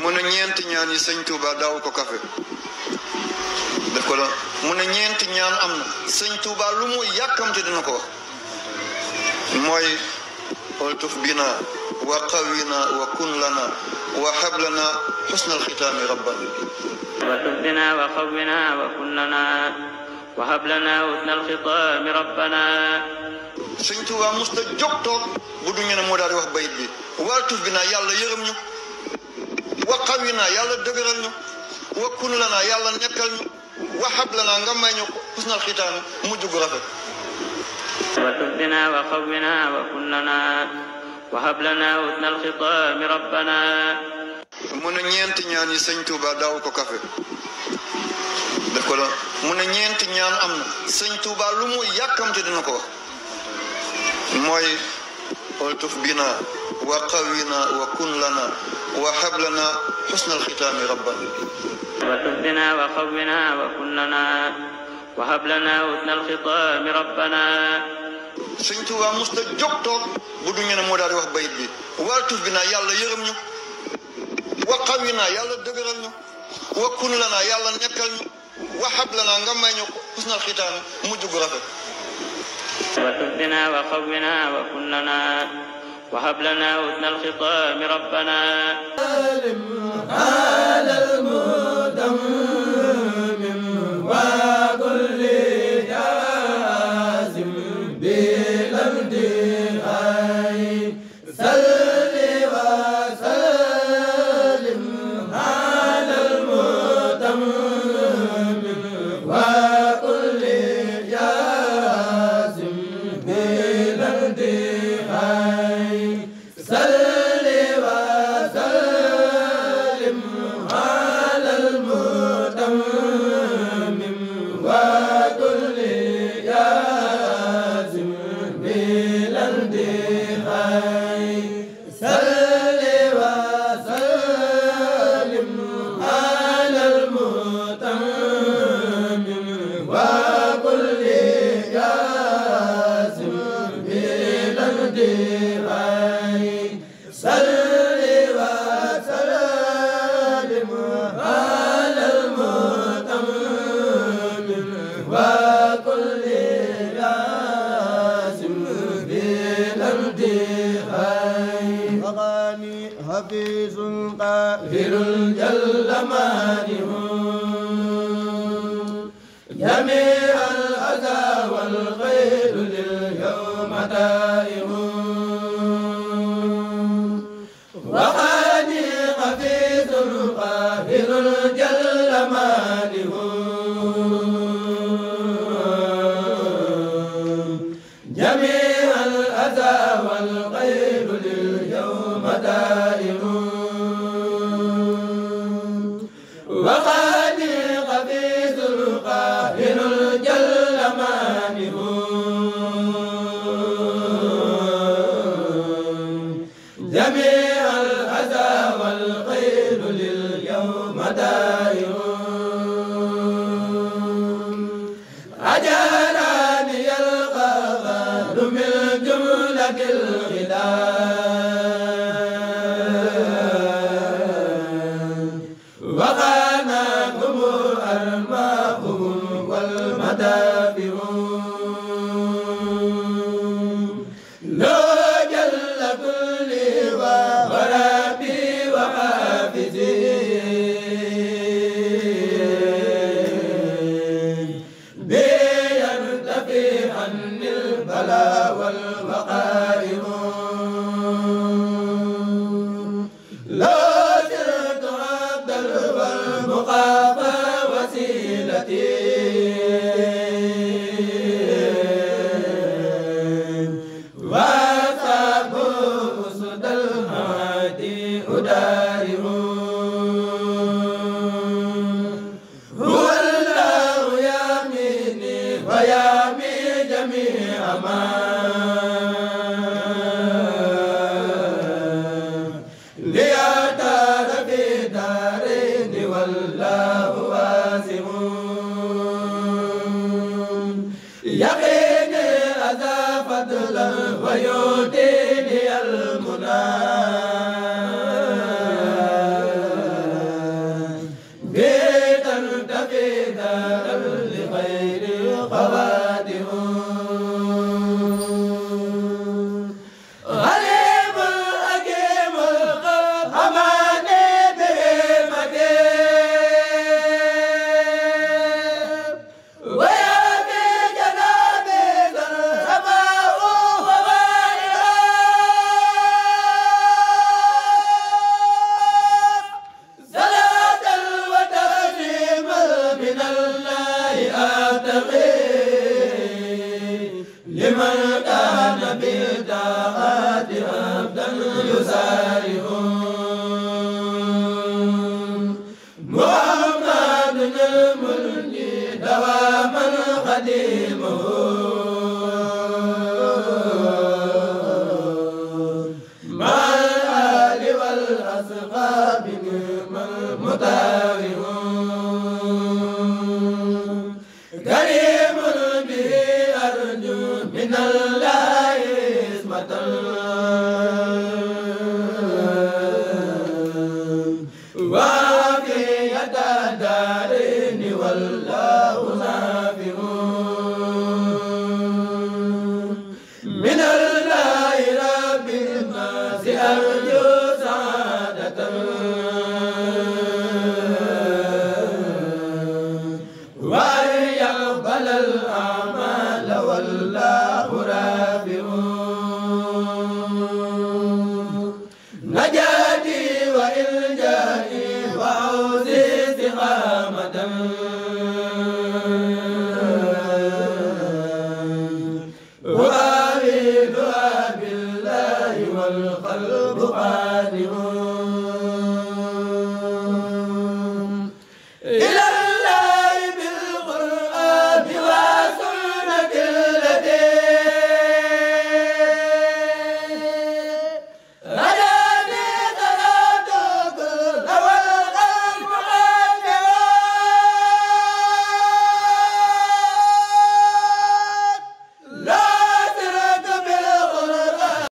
mu ne ñeenti ñaan yi sëñ Touba daaw ko kafe def ko la mu ne ñeenti ñaan am na sëñ Touba lu mu yàkkamte dina ko wax mooy waltuf bina wa qawina wa kun lana wa hab lana husnal xitaami rabbana waltuf bina wa qawina wa kun lana wa hab lana husnal xitaami rabbana sëñ Touba musta jóg toog bu duñu ne moo daal di wax bayit bi waltuf bina yàlla yërëm ñu wa qawina yàlla dëgëral ñu wa kun lana yàlla nekkal ñu wa hab lana nga may ñu husnal xitaami mujj gu rafet waltuf bina wa qawina wa kun lana wa hab lana husnal xitaami rabbana mu ne ñeenti ñaan yi sëñ Touba daaw ko kafe def ko la mu ne ñeenti ñaan am na sëñ Touba lu mu yàkkamte dina ko wax mooy waltuf bina wa qawina wa kun lana wa hab lana husnal xitaami rabbana waltuf bina wa qawina wa kun lana wa hab lana husnal xitaami rabbana sëñ Touba musta jóg toog bu duñu ne moo daal di wax bayit bi waltuf bina yàlla yërëm ñu wa qawina yàlla dëgëral ñu wa kun lana yàlla nekkal ñu wa hab lana nga may ñu husnal xitaami mujj gu rafet waltuf bina wa qawina wa kun lana wa hab lana husnal xitaami rabbana حفيظ قاهر جل مانع جميع الأذى والخير لليوم دائم وخاني حفيظ قاهر جل مانع جميع الأذى والخير لليوم دائم وخاني قبيض القاهر جل مانع جميع الأذى والخير لليوم دائم أجراني القهار من جملة الخلال وخانكم أرماؤهم والمدافع لو جل كل وربي وحافظي بينتفي عني البلاء والوقائع لو سرت عبد والمقافى وسيلتي وأصحاب أسد الهادي أدارع هو الله يميني ويمي جميع ما ليدار في دارين والله واسع يقيني أذى فضلا ويؤتيني المنى خديمه مع الآل والأصحاب المطاوع كريم به أرجو من الله اسمة وعافية الدارين والله نافع من الله رب الناس أرجو سعادة وأن يقبل الأعمال والله رافع نجاتي وإلجائي وعوزي استقامة